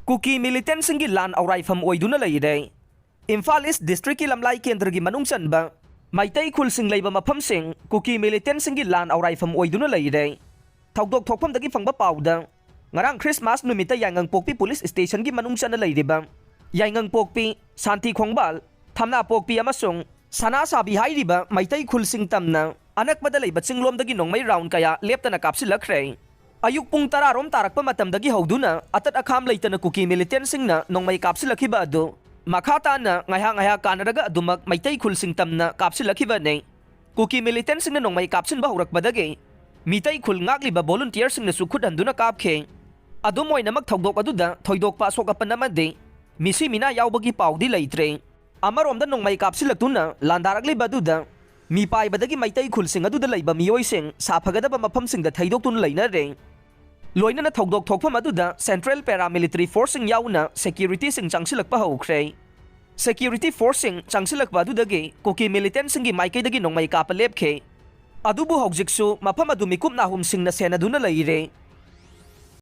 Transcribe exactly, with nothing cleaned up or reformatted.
ꯀꯨꯀꯤ ꯃꯤꯂꯤꯇꯦꯟꯁꯤꯡꯒꯤ ꯂꯥꯟ ꯑꯧꯔꯥꯏꯐꯝ ꯑꯣꯏꯗꯨꯅ ꯂꯩꯔꯦ꯫ ꯏꯝꯐꯥꯜ ꯏꯁ ꯗꯤꯁꯇ꯭ꯔꯤꯛꯀꯤ ꯂꯝꯂꯥꯏ ꯀꯦꯟꯗ꯭ꯔꯒꯤ ꯃꯅꯨꯡ ꯆꯟꯕ ꯃꯩꯇꯩ ꯈꯨꯜꯁꯤꯡ ꯂꯩꯕ ꯃꯐꯝꯁꯤꯡ ꯀꯨꯀꯤ ꯃꯤꯂꯤꯇꯦꯟꯁꯤꯡꯒꯤ ꯂꯥꯟ ꯑꯧꯔꯥꯏꯐꯝ ꯑꯣꯏꯗꯨꯅ ꯂꯩꯔꯦ꯫ ꯊꯧꯗꯣꯛ ꯊꯣꯛꯐꯝꯗꯒꯤ ꯐꯪꯕ ꯄꯥꯎꯗ, ꯉꯔꯥꯡ ꯈ꯭ꯔꯤꯁꯃꯥꯁ ꯅꯨꯃꯤꯠꯇ ꯌꯥꯏꯉꯪꯄꯣꯛꯄꯤ ꯄꯨꯂꯤꯁ ꯁ꯭ꯇꯦꯁꯟꯒꯤ ꯃꯅꯨꯡ ꯆꯟꯅ ꯂꯩꯔꯤꯕ ꯌꯥꯏꯉꯪꯄꯣꯛꯄꯤ, ꯁꯥꯟꯇꯤ ꯈꯣꯡꯕꯥꯜ, ꯊꯝꯅꯥꯄꯣꯛꯄꯤ ꯑꯃꯁꯨꯡ ꯁꯅꯥꯁꯥꯕꯤ ꯍꯥꯏꯔꯤꯕ ꯃꯩꯇꯩ ꯈꯨꯜꯁꯤꯡ ꯇꯝꯅ ꯑꯅꯛꯄꯗ ꯂꯩꯕ ꯆꯤꯡꯂꯣꯝꯗꯒꯤ ꯅꯣꯡꯃꯩ ꯔꯥꯎꯟ ꯀꯌꯥ ꯂꯦꯞꯇꯅ ꯀꯥꯞꯁꯤꯜꯂꯛꯈ꯭ꯔꯦ꯫ ꯑꯌꯨꯛ ꯄꯨꯡ ꯇꯔꯥ ꯔꯣꯝ ꯇꯥꯔꯛꯄ ꯃꯇꯝꯗꯒꯤ ꯍꯧꯗꯨꯅ ꯑꯇꯠ ꯑꯈꯥꯝ ꯂꯩꯇꯅ ꯀꯨꯀꯤ ꯃꯤꯂꯤꯇꯦꯟꯁꯤꯡꯅ ꯅꯣꯡꯃꯩ ꯀꯥꯞꯁꯤꯜꯂꯛꯈꯤꯕ ꯑꯗꯨ ꯃꯈꯥ ꯇꯥꯅ ꯉꯥꯏꯍꯥꯛ ꯉꯥꯏꯍꯥꯛ ꯀꯥꯟꯅꯔꯒ ꯑꯗꯨꯃꯛ ꯃꯩꯇꯩ ꯈꯨꯜꯁꯤꯡ ꯇꯝꯅ ꯀꯥꯞꯁꯤꯜꯂꯛꯈꯤꯕꯅꯤ꯫ ꯀꯨꯀꯤ ꯃꯤꯂꯤꯇꯦꯟꯁꯤꯡꯅ ꯅꯣꯡꯃꯩ ꯀꯥꯞꯁꯤꯟꯕ ꯍꯧꯔꯛꯄꯗꯒꯤ ꯃꯤꯇꯩ ꯈꯨꯜ ꯉꯥꯛꯂꯤꯕ ꯚꯣꯂꯨꯟꯇꯤꯌꯔꯁꯤꯡꯅꯁꯨ ꯈꯨꯠ ꯍꯟꯗꯨꯅ ꯀꯥꯞꯈꯤ꯫ ꯑꯗꯨꯝ ꯑꯣꯏꯅꯃꯛ, ꯊꯧꯗꯣꯛ ꯑꯗꯨꯗ ꯊꯣꯏꯗꯣꯛꯄ ꯑꯁꯣꯛ ꯑꯄꯟ ꯑꯃꯗꯤ ꯃꯤꯁꯤ ꯃꯤꯅꯥ ꯌꯥꯎꯕꯒꯤ ꯄꯥꯎꯗꯤ ꯂꯩꯇ꯭ꯔꯦ꯫ ꯑꯃꯔꯣꯝꯗ, ꯅꯣꯡꯃꯩ ꯀꯥꯞꯁꯤꯜꯂꯛꯇꯨꯅ ꯂꯥꯟꯗꯥꯔꯛꯂꯤꯕ ꯑꯗꯨꯗ ꯃꯤ ꯄꯥꯏꯕꯗꯒꯤ ꯃꯩꯇꯩ ꯈꯨꯜꯁꯤꯡ ꯑꯗꯨꯗ ꯂꯩꯕ ꯃꯤꯑꯣꯏꯁꯤꯡ ꯁꯥꯐꯒꯗꯕ ꯃꯐꯝꯁꯤꯡꯗ ꯊꯩꯗꯣꯛꯇꯨꯅ ꯂꯩꯅꯔꯦ꯫ ꯂꯣꯏꯅꯅ ꯊꯧꯗꯣꯛ ꯊꯣꯛꯐꯝ ꯑꯗꯨꯗ ꯁꯦꯟꯇ꯭ꯔꯦꯜ ꯄꯦꯔꯥꯃꯤꯂꯤꯇꯔꯤ ꯐꯣꯔꯁꯁꯤꯡ ꯌꯥꯎꯅ ꯁꯦꯀ꯭ꯌꯨꯔꯤꯇꯤꯁꯤꯡ ꯆꯪꯁꯤꯜꯂꯛꯄ ꯍꯧꯈ꯭ꯔꯦ꯫ ꯁꯦꯀ꯭ꯌꯨꯔꯤꯇꯤ ꯐꯣꯔꯁꯁꯤꯡ ꯆꯪꯁꯤꯜꯂꯛꯄ ꯑꯗꯨꯗꯒꯤ ꯀꯨꯀꯤ ꯃꯤꯂꯤꯇꯦꯟꯁꯤꯡꯒꯤ ꯃꯥꯏꯀꯩꯗꯒꯤ ꯅꯣꯡꯃꯩ ꯀꯥꯞꯄ ꯂꯦꯞꯈꯤ꯫ ꯑꯗꯨꯕꯨ ꯍꯧꯖꯤꯛꯁꯨ ꯃꯐꯝ ꯑꯗꯨ ꯃꯤꯀꯨꯞ ꯅꯥꯍꯨꯝꯁꯤꯡꯅ ꯁꯦꯟꯅꯗꯨꯅ ꯂꯩꯔꯦ꯫